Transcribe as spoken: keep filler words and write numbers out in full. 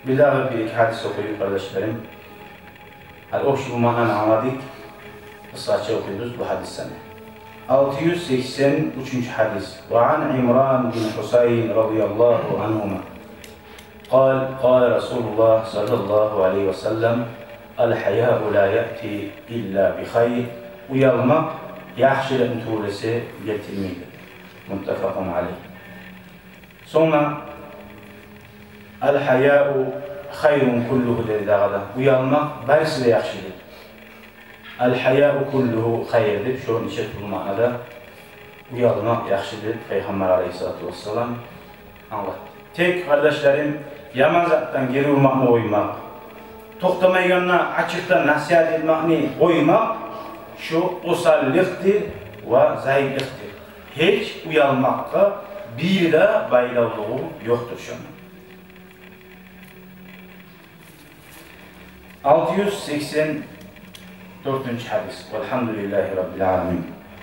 Бирдагъы бир-эки гьадис охуюп, къардашларым, гьали общий маънаны англадыкъ, къысгъача охуйбуз бу гьадислени. Алты юз сексен уьчюнчю гьадис. Ва ан Имран бин Гьусайн радияллагьу ангьума. Къал, къала Расулуллагь саллаллагьу алайгьи ва саллам: «Ал-гьаяу ла яъти илла би хайр». Уялмакъ яхшылыкъны тюгюл эсе гелтирмейди. Муттафакъун алайгь. Сонг да: «Ал-гьаяу хайрун куллугьу», — деди дагъы да. Уялмакъ барысы да яхшы деп. «Ал-гьаяу куллугьу хайр» деп, шо нече тюрлю маънада уялмакъ яхшы деп Пайхаммар алайгьиссалату вассалам англатды. Тек, къардашларым, яман затдан гери урмакъны къоймакъ, токътамайгъанда ачыкъдан насигьат этмекни къоймакъ, шо осаллыкъдыр ва зайыплыкъдыр. Гьеч уялмакъгъа бир де байлавлугъу ёкъдур шону. Алты юз сексен дёртюнчю гьадис. Валгьамдулиллагьи раббил аламин.